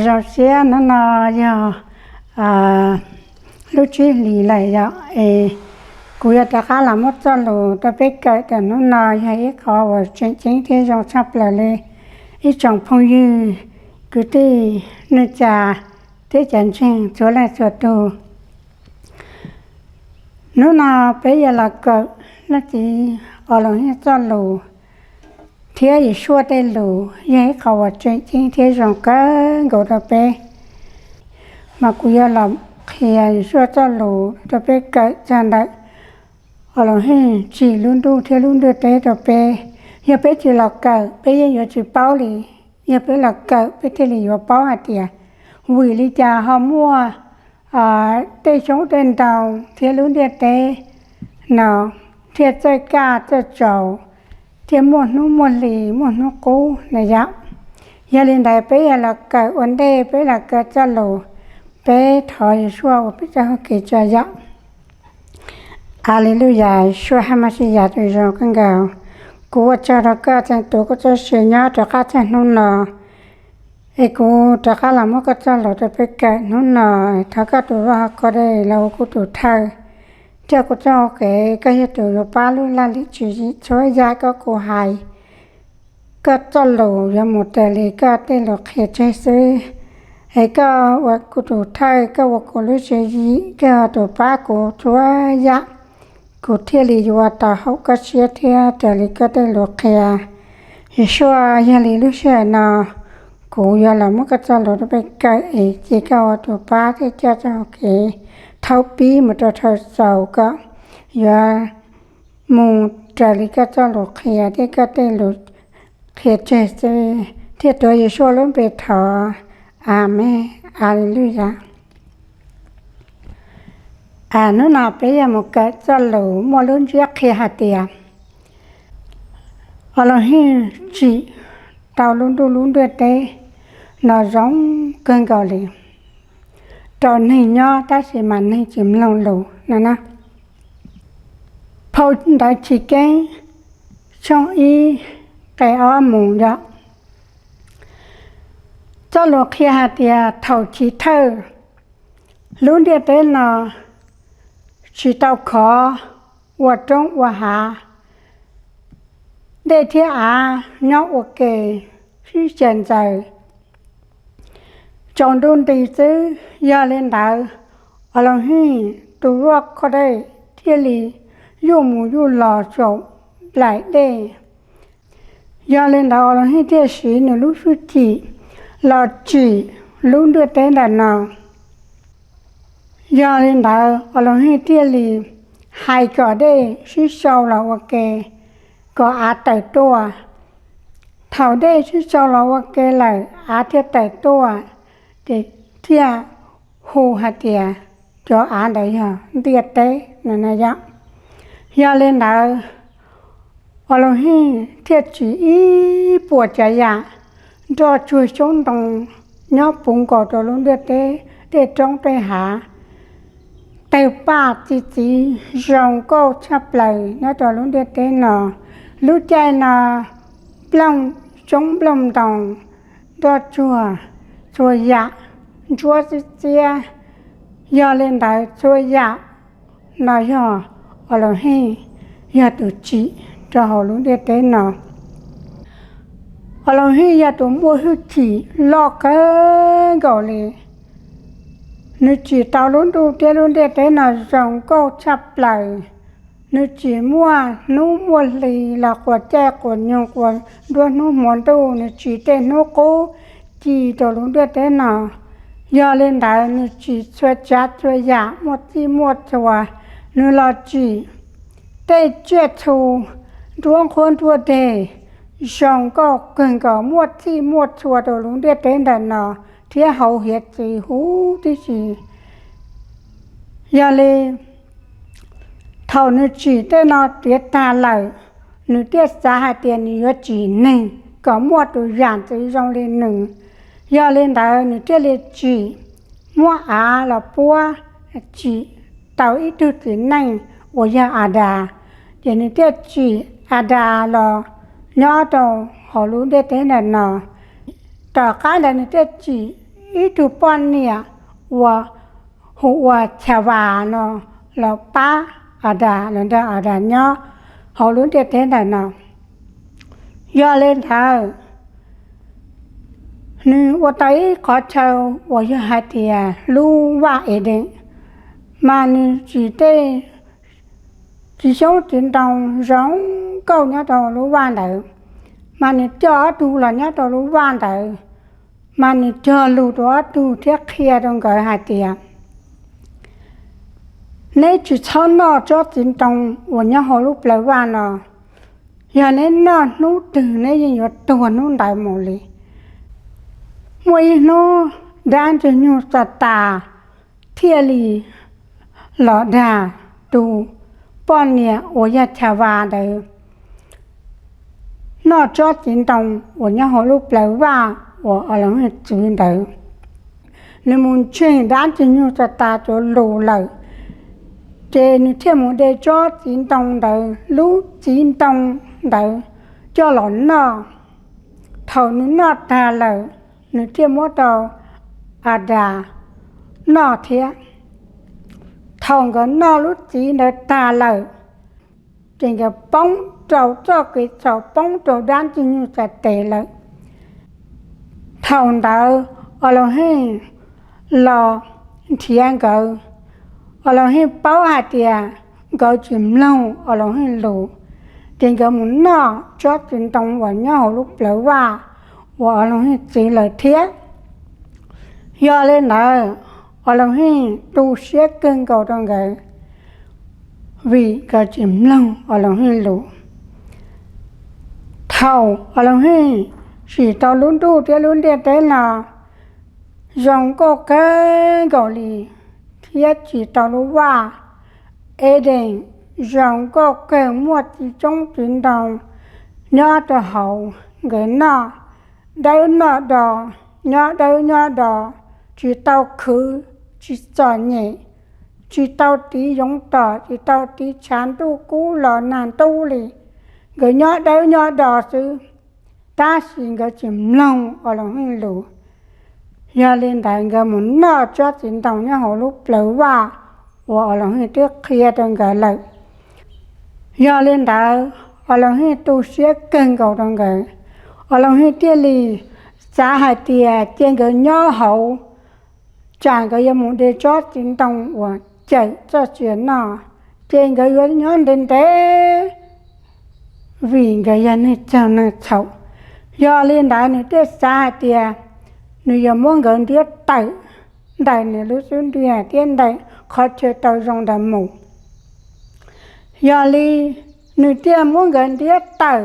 Zoo siab hnub no yog lub tsib hlis lawm yom, es kuv yuav rov qab los muab txoj lus rau peb kawm tias hnub no yog ib qho uas tseem ceeb thiab zoo tshaj plaws li. Ib tsoom phooj ywg, kwv tij, neej tsa, thiab cov ntseeg txhua leej txhua tus, hnub no peb yuav los kawm leej txiv Alohim txoj lus thiab Yeshua tej lus, yog ib qho uas tseem ceeb thiab zoo kawg nkaus rau peb. Mas kuv yuav los qhia Yeshua txoj lus rau peb kawm txog ntawm Alohim tsim lub ntuj thiab lub ntiaj teb rau peb. Yog peb tsis los kawm, peb yeej yuav tsis paub li. Yog peb los kawm, peb thiaj li yuav paub hais tias vim li cas ho muaj tej xyoob tej ntoo thiab lub ntiaj teb no thiaj txawj kaj txawj tsaus, thiaj muaj hnub muaj hli, muaj hnub qub na yom. Yog li ntawd peb yuav los kawm ua ntej peb los kawm txoj lus, peb thov Yeshua ua peb txoj hau kev tso yom. Aleluyas, Yeshua Hamashiyas tus zoo kawg nkaus, kuv ua tsaug rau koj txeev tus koj txoj sia nyob rov qab txog hnub no, es kuv rov qab los muab koj txoj lus rau peb kawm hnub no. Thov koj tus vaj hauv koj dej los ua kuv tus thawj, thiab kuv txoj hau kev, koj yog tus yuav pab lub laj lim tswv yim txhua yam koj kuv hais. Koj txoj lus yuav mus raws li koj tej lus qhia tseg xwb. Es koj ua kuv tus thawj, koj ua kuv lub tswv yim, koj yog tus pab kuv txhua yam, kuv thiaj li yuav tau haum koj siab thiab raws li koj tej lus qhia. Yeshua, yog li lub sij hawm no kuv yuav los muab koj txoj lus rau peb kawm es cia koj ua tus pab thiab coj txoj hau kev thaum pib mus rau thaum xaus kom yuav mus raws li koj txoj lus qhia thiab koj tej lus qhia tseg xwb, thiab tuav Yeshua lub npe thov, Amees, Aleluyas. Hnub no peb yuav mus kawm txoj lus muaj lub ntsiab qhia hais tias Alohim tsim tau lub ntuj lub ntiaj teb no zoo kawg nkaus li rau neeg nyob, tab sis mas neeg tsis mloog lus no na. Phau ntawv Chiv Keeb tshooj ib, nqe ob mus yom. Txoj lus qhia hais tias thaum chiv thawj, lub ntiaj teb no tsis tau khov, ua roob ua hav, dej thiab av nyob ua ke sib xyaw ntxaws, tsaus ntuj nti xwb. Yog li ntawd, Alohim tus vaj koj dej thiaj li yuj mus yuj los saum nplaim dej. Yog li ntawd, Alohim thiaj siv nws lub hwj chim los tsim lub ntiaj teb ntawm no. Yog li ntawd, Alohim thiaj li hais kom dej sib sau los ua ke, kom av tawm tuaj. Thaum dej sib sau los ua ke lawm, av thiaj tawm tuaj, ces thiaj hu hais tias cov av ntawd yog ntiaj teb no na yom. Yog li ntawd, Alohim thiaj tsim ib puas tsav yam, nroj tsuag xyoob ntoo nyob puv nkaus rau lub ntiaj teb, tej roob tej hav, tawg paj txi txiv zoo nkauj tshaj plaws nyob rau lub ntiaj teb no. Lub caij no, nplooj, xyoob nplooj ntoos, nroj tsuag, txhua yam ntsuab txib txiab. Yog li ntawd, txhua yam no yog Alohim yog tus tsim rau hauv lub ntiaj teb no. Alohim yog tus muaj hwj chim loj kawg nkaus li. Nws tsim tau lub ntuj thiab lub ntiaj teb no zoo nkauj tshaj plaws. Nws tsim muaj hnub muaj hli los quas caij quas nyoog quas nruab hnub hmo ntuj, nws tsim tej hnub qub ci rau lub ntiaj teb no. Yog li ntawd nws tsim txhua tsav txhua yam muaj txij muaj txhua, nws los tsim tej tsiaj txhu nruab nqhuab nruab deg zoo nkauj kawg nkaus muaj txij muaj txhua rau lub ntiaj teb ntawm no thiab hauv hiav txwv huv tib si. Yog li thaum nws tsim tej no tiav tag lawm, nws thiaj xav hais tias nws yuav tsim neeg kom muaj tus yam ntxwv zoo li nws. Yog li ntawd nws thiaj li tsim, muab av los puab, tsim tau ib tug txiv neej uas yog Adas. Ces nws thiaj tsim Adas los nyob rau hauv lub ntiaj teb ntawm no. Tom qab ntawd nws thiaj tsim ib tug poj niam uas hu ua Chas Vas no los pab Adas, los nrog Adas nyob hauv lub ntiaj teb ntawm no. Yog li ntawd, nws ua tau ib qhov chaw uas yog hais tias lub vaj Edees, mas nws tsim tej txiv xyoob txiv ntoo zoo nkauj nyob rau lub vaj ntawd, mas nws coj ob tug los nyob rau lub vaj ntawd, mas nws cog lus rau ob tug thiab qhia rau nkawd hais tias, neb tsis txhob noj tsob txiv ntoo uas nyob hauv lub plawv vaj no. Yog neb noj hnub twg neb yeej yuav tuag hnub ntawd mus li. Muaj ib hnub dab ntxwg nyoog Xatas thiaj li los dag tus poj niam uas yog Chas Vas ntawd noj tsob txiv ntoo uas nyob hauv lub plawv vaj uas Alohim txwv ntawd. Nws mus ntseeg dab ntxwg nyoog Xatas cov lus lawm, ces nws thiaj mus de tsob txiv ntoo ntawd, lub txiv ntoo ntawd coj los noj. Thaum nws noj tag lawm, nws thiaj muab rau Adas noj thiab. Thaum nkawd noj lub txiv ntawd tag lawm, ces nkawd poob rau txoj kev txhaum, poob rau dab ntxwg nyoog Xatas lawm. Thaum ntawd Alohim los nrhiav nkawd. Alohim paub hais tias nkawd tsis mloog Alohim lus, ces nkawd mus noj tsob txiv ntoo uas nyob hauv lub plawv vaj uas Alohim txwv lawm thiab. Yog li ntawd, Alohim tu siab kawg nkaus rau nkawd, vim nkawd tsis mloog Alohim lus. Thaum Alohim tsim tau lub ntuj thiab lub ntiaj teb no zoo nkauj kawg nkaus li, thiab tsim tau lub vaj Edees zoo nkauj kawg muaj txiv xyoob txiv ntoo nyob rau hauv, nkawd noj dawb noj do, nyob dawb nyob do, tsis tau khwv, tsis txom nyem, tsis tau tiv yoov tom, tsis tau tiv tshav ntuj kub los nag ntub li. Nkawd nyob dawb nyob do xwb, tab sis nkawd tsis mloog Alohim lus. Yog li ntawd nkawd mus noj tsob txiv ntoo nyob hauv lub plawv vaj uas Alohim twb qhia rau nkawd lawm. Yog li ntawd Alohim tu siab kawg nkaus rau nkawd. Alohim thiaj li xav hais tias cia nkawd nyob hauv, tsam nkawd yuav mus de tsob txiv ntoo uas cawm txoj sia noj, ces nkawd yuav nyob ntev ntev, vim nkawd yog neeg txaug neeg txhaum. Yog li ntawd nws thiaj xav hais tias nws yuav muab nkawd ntiab tawm ntawm nws lub xub ntiag thiab ntawm qhov chaw tau zoo ntawd mus. Yog li nws thiaj muab nkawd ntiab tawm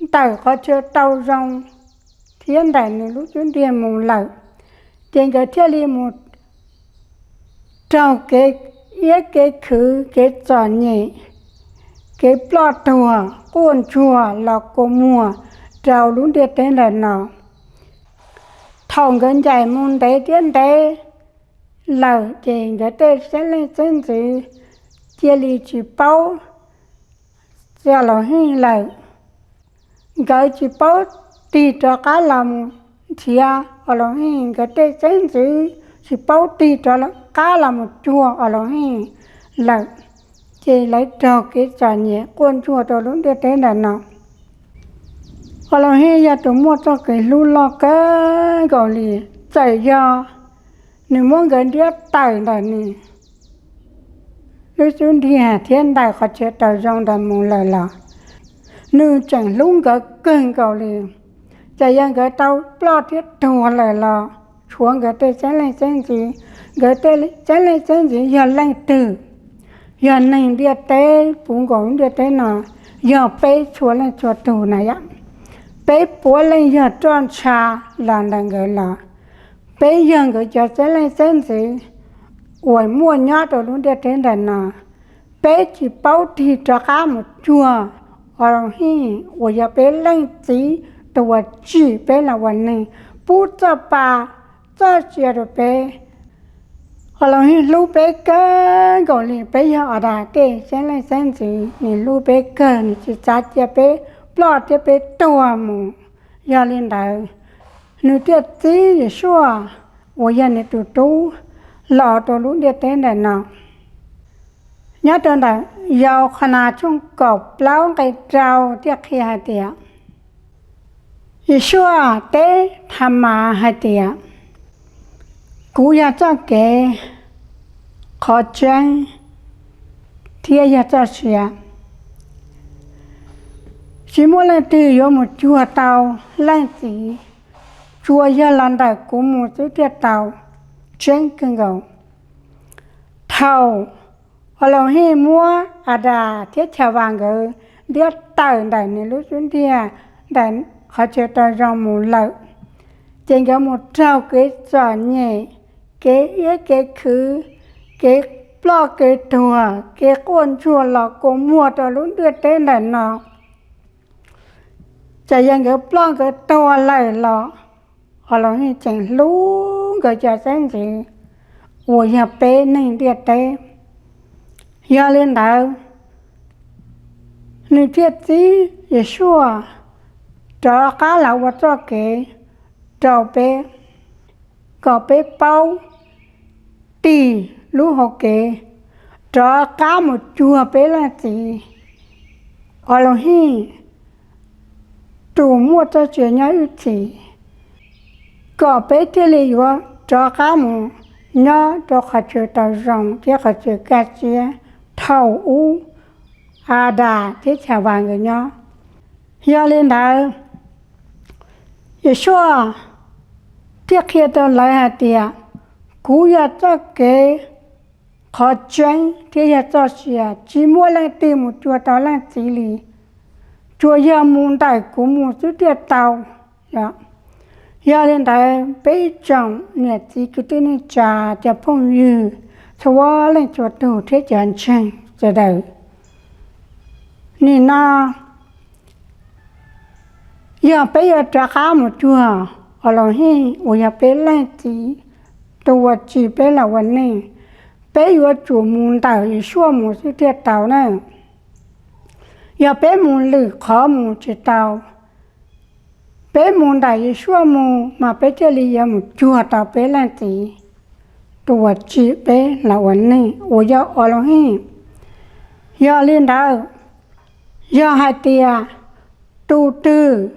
ntawm qhov chaw tau zoo thiab ntawm nws lub xub ntiag mus lawm, ces nkawd thiaj li mus raug kev iab kev khwv, kev txom nyem, kev ploj tuag, quaj ntsuag los kua muag rau lub ntiaj teb ntawm no. Thaum nkawd ncaim mus ntev thiab ntev lawm ces nkawd tej xeeb leej xeeb ntxwv cia li tsis paub Alohim lawm. Nkawd tsis paub tig rov qab los mus nrhiav Alohim, nkawd tej xeeb ntxwv tsis paub tig rov qab los mus cuag Alohim lawm, ces lawv raug kev txom nyem quaj ntsuag rau lub ntiaj teb ntawm no. Alohim yog tus muaj txoj kev hlub loj kawg nkaus li, txawm yog nws muab nkawd ntiab tawm ntawm nws lub xub ntiag thiab ntawm qhov chaw tau zoo ntawd mus lawm los, nws tseem hlub nkawd kawg nkaus li. Txawm yog nkawd tau ploj thiab tuag lawm los tshuav nkawd tej txheeb leej txheeb ntxwv. Nkawd tej txheeb leej txheeb ntxwv yog leej twg? Yog neeg ntiaj teb puv nkaus lub ntiaj teb no, yog peb txhua leej txhua tus na yom. Peb puav leej yog roj ntsha los ntawm nkawd los. Peb yog nkawd cov txheeb leej txheeb ntxwv uas muaj nyob rau lub ntiaj teb ntawm no. Peb tsis paub tig rov qab mus cuag Alohim uas yog peb leej txiv tus uas tsim peb los ua neeg, pub txoj pa txoj sia rau peb. Alohim hlub peb kawg nkaus li. Peb yog Adas tej txheeb leej txheeb ntxwv, nws hlub peb kawg, nws tsis xav cia peb ploj thiab peb tuag mus. Yog li ntawd, nws thiaj txib Yeshua uas yog nws tus tub los rau lub ntiaj teb ntawm no. Nyob rau ntawm Yauhanas tshooj kaum plaub nqe rau thiaj qhia hais tias, Yeshua teb Thamas hais tias, Kuv yog txoj kev, qhov tseeb, thiab yog txoj sia. Tsis muaj leej twg yuav mus cuag tau Leej Txiv, tsuas yog los ntawm kuv mus xwb thiaj tau. Tseeb kawg nkaus. Thaum Alohim muab Adas thiab Chava nkawd ntiab tawm ntawm nws lub xub ntiag, ntawm qhov chaw rau zoo mus lawm, ces nkawd mus raug kev txom nyem, kev iab kev khwv, kev ploj kev tuag, kev quaj ntsuag los kua muag rau lub ntiaj teb ntawm no. Txawm yog nkawd ploj nkawd tuag lawm los Alohim tseem hlub nkawd cov txheeb ntxwv uas yog peb neeg ntiaj teb. Yog li ntawd, nws thiaj txib Yeshua rov qab los ua txoj kev rau peb, kom peb paub tig lub hauv kev rov qab mus cuag peb Leej Txiv Alohim, tus muaj txoj sia nyob ib txhis, kom peb thiaj li yuav rov qab mus nyob rau qhov chaw rau zoo thiab qhov chaw kaj siab thaum ub Adas thiab Chava nkawd nyob. Yog li ntawd, Yeshua thiaj qhia rau lawv hais tias, Kuv yog txoj kev, qhov tseeb thiab yog txoj sia. Tsis muaj leej twg mus cuag tau Leej Txiv li, tsuas yog mus ntawm kuv mus xwb thiaj tau. Yog li ntawd, peb ib tsoom niam txiv kwv tij neej tsa, cov phooj ywg, txhua leej txhua tus thiab cov ntseeg sawv daws, nim no yog peb yuav rov qab mus cuag Alohim uas yog peb Leej Txiv, tus uas tsim peb los ua neeg, peb yuav tsum mus ntawm Yeshua mus xwb thiaj tau na. Yog peb mus lwm qhov mus tsis tau, peb mus ntawm Yeshua mus mas peb thiaj li yuav mus cuag tau peb Leej Txiv, tus uas tsim peb los ua neeg uas yog Alohim. Yog li ntawd, yog hais tias tus twg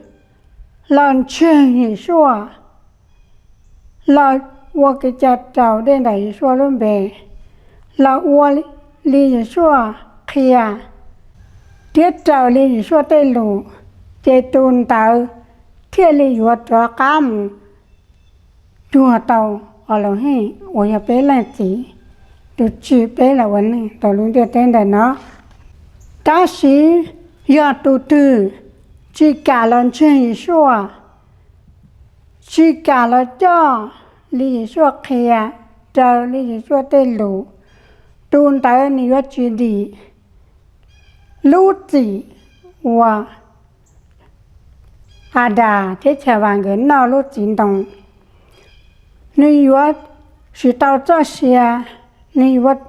los ntseeg Yeshua, los ua kev cai raus dej ntawm Yeshua lub npe, los ua li Yeshua qhia, thiab raws li Yeshua tej lus, ces tus ntawd thiaj li yuav rov qab mus cuag tau Alohim uas yog peb Leej Txiv, tus tsim peb los ua neeg rau lub ntiaj teb ntawm no. Tab sis yog tus twg tsis kam los ntseeg Yeshua, tsis kam los coj li Yeshua qhia, raws li Yeshua tej lus, tus ntawd nws yuav tsis dim lub txim uas Adas thiab Chava nkawd noj lub txiv ntoo. Nws yuav tsis tau txoj sia, nws yuav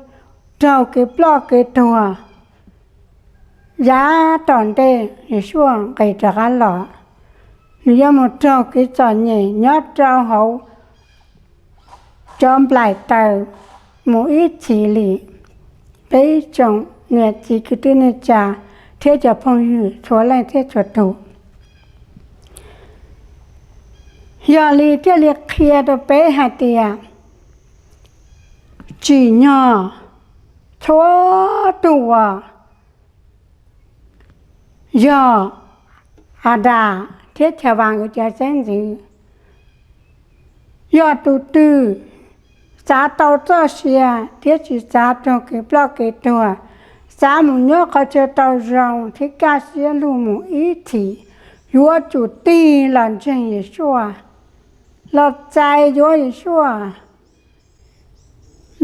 raug kev ploj kev tuag yav tom ntej Yeshua nqis rov qab los. Nws yuav mus raug kev txom nyem nyob rau hauv cov nplaim taws mus ib txhis li. Peb ib tsoom niam txiv kwv tij neej tsa thiab cov phooj ywg txhua leej thiab txhua tus, yog li thiaj li qhia rau peb hais tias tsim nyog txhua tus uas yog Adas thiab chav vas nkawd cov xeeb ntxwv. Yog tus twg xav tau txoj sia thiab tsis xav raug kev ploj kev tuag, xav mus nyob qhov chaw tau zoo thiab kaj siab lug mus ib txhis, yuav tsum tig los ntseeg Yesuaj, los txais yuav Yesuaj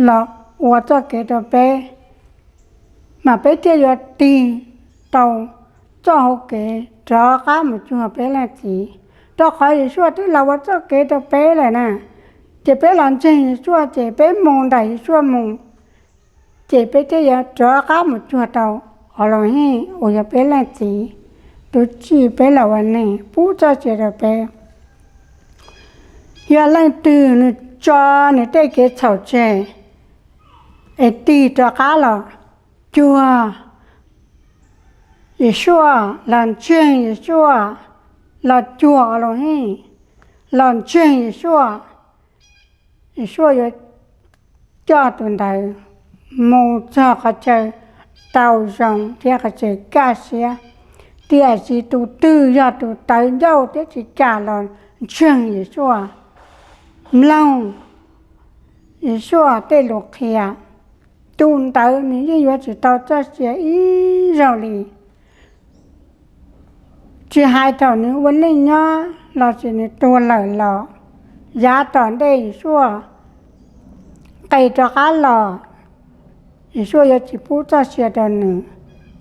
los ua txoj kev rau peb, mas peb thiaj yuav tig tau txoj hau kev rov qab mus cuag peb leej txiv. Rau qhov Yesuaj twb los ua txoj kev rau peb lawm na, ces peb los ntseeg Yesuaj ces peb mus ntawm Yesuaj mus, ces peb thiaj yuav rov qab mus cuag tau Alohim uas yog peb leej txiv, tus tsim peb los ua neeg, pub txoj sia rau peb. Yog leej twg nws tso nws tej kev txhaum tseg es tig rov qab los cuag Yesuaj, los ntseeg Yesuaj, los cuag Alohim, los ntseeg Yesuaj, Yesuaj yuav coj tus ntawd mus txog qhov chaw tau zoo thiab qhov chaw kaj siab. Tiam sis tus twg yog tus tawv ncauj thiab tsis kam los ntseeg Yesuaj, mloog Yesuaj tej lus qhia, tus ntawd nws yeej yuav tsis tau txoj sia ib zaug li. Tsis hais thaum nws ua neej nyob los sis nws tuag lawm los, yav tom ntej Yesuaj qis rov qab los, Yesuaj yuav tsis pub txoj sia rau nws,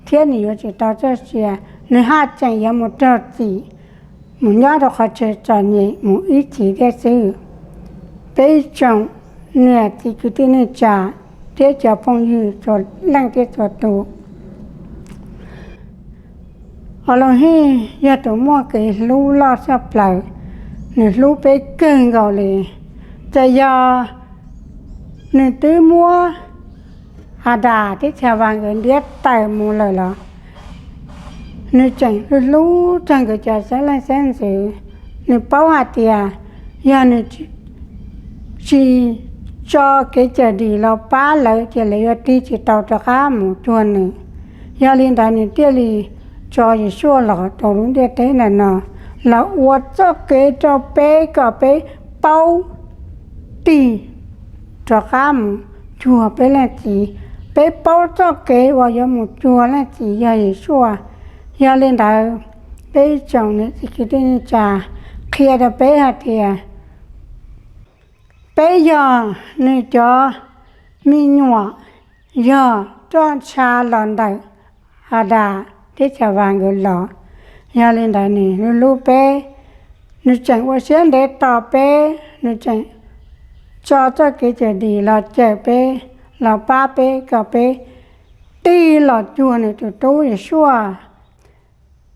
thiab nws yuav tsis tau txoj sia, nws haj tseem yuav mus raug txim, mus nyob rau qhov chaw txom nyem mus ib txhis thiab xwb. Peb tsoom niam txiv kwv tij neej tsa thiab cov phooj ywg txhua leej thiab txhua tus, Alohim yog tus muaj kev hlub loj tshaj plaws, nws hlub peb kawg nkaus li. Txawm yog nws twb muab Adas thiab Khavas nkawd ntiab tawm mus lawm los, nws tseem hlub hlub txog nkawd cov xeeb leej xeeb ntxwv. Nws paub hais tias yog nws tsis tso kev cawm dim los pab lawv ces lawv yuav tig tsis tau rov qab mus cuag nws. Yog li ntawd nws thiaj li tso Yesuaj los rau lub ntiaj teb ntawm no los ua txoj kev rau peb kom peb paub tig rov qab mus cuag peb leej txiv. Peb paub txoj kev uas yuav mus cuag leej txiv yog Yesuaj. Yog li ntawd, peb tsoom niam txiv kwv tij neej tsa, qhia rau peb hais tias peb yog nws cov me nyuam, yog roj ntsha los ntawm Adas thiab Khavas nkawd los. Yog li ntawd nws hlub hlub peb, nws tseem ua siab ntev tos peb, nws tseem tso txoj kev cawm dim los cawm peb, los pab peb kom peb tig los cuag nws tus tub Yesuaj.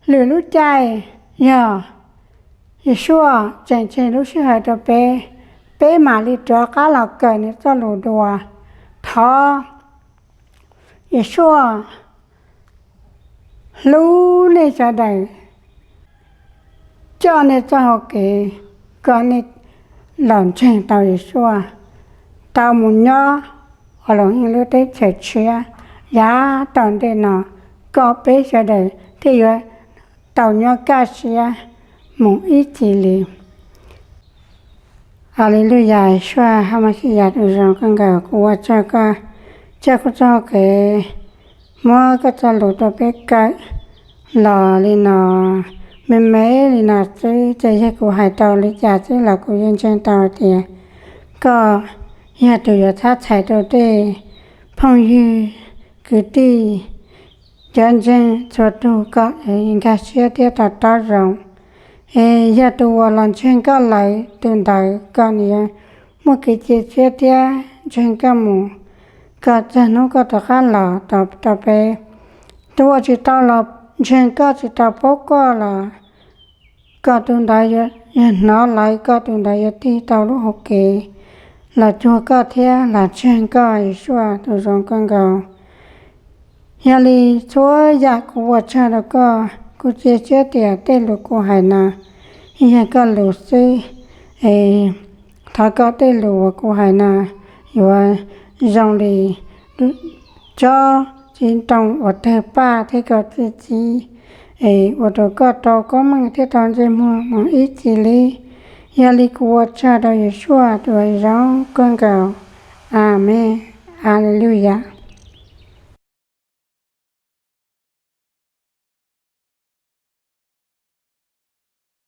Lwm lub caij yog Yesuaj tseem tseg lub sij hawm rau peb, peb mam li rov qab los kawm nws txoj lus dua. Thov Yesuaj hlub nej sawv daws, coj nej txoj hau kev kom nej los ntseeg tau Yesuaj, tau mus nyob Alohim lub teb chaws tshiab yav tom ntej no, kom peb sawv daws thiaj yuav tau nyob kaj siab mus ib txhis li. Aleluyas, Yesuaj Haj Mab Xi Yas tus zoo kawg nkaus, kuv ua tsaug koj, tsaug koj txoj hau kev muab koj txoj lus rau peb kawm los li no, me me li no xwb. Txawm yog kuv hais tau li cas xwb los kuv yeej ntseeg tau tias koj yog tus yuav txhab txhais rau tej phooj ywg kwv tij cov ntseeg txhua tus kom nkag siab thiab to taub zoo. Es yog tus uas los ntseeg koj lawm tus ntawd kom nws yuav muaj kev cia siab thiab ntseeg koj mus kom txog hnub koj rov qab los rau peb. Tus uas tsis tau los ntseeg koj, tsis tau paub koj los kom tus ntawd yuav, yog hnov lawv kom tus ntawd yuav tig tau lub hau kev los cuag koj thiab los ntseeg koj, Yesuaj tus zoo kawg nkaus. Yog li txhua yam kuv ua tsaug rau koj, kuv cia siab tias tej lus kuv hais no yog koj lus xwb. Es thov kom tej lus uas kuv hais no yuav zoo li tsob txiv ntoo uas tawg paj thiab kom txi txiv, es ua rau koj tau koob meej thiab tau ntsej muag mus ib txhis li. Yog li kuv ua tsaug rau Yeshua tus uas zoo kawg nkaus. Amees. Aleluyas.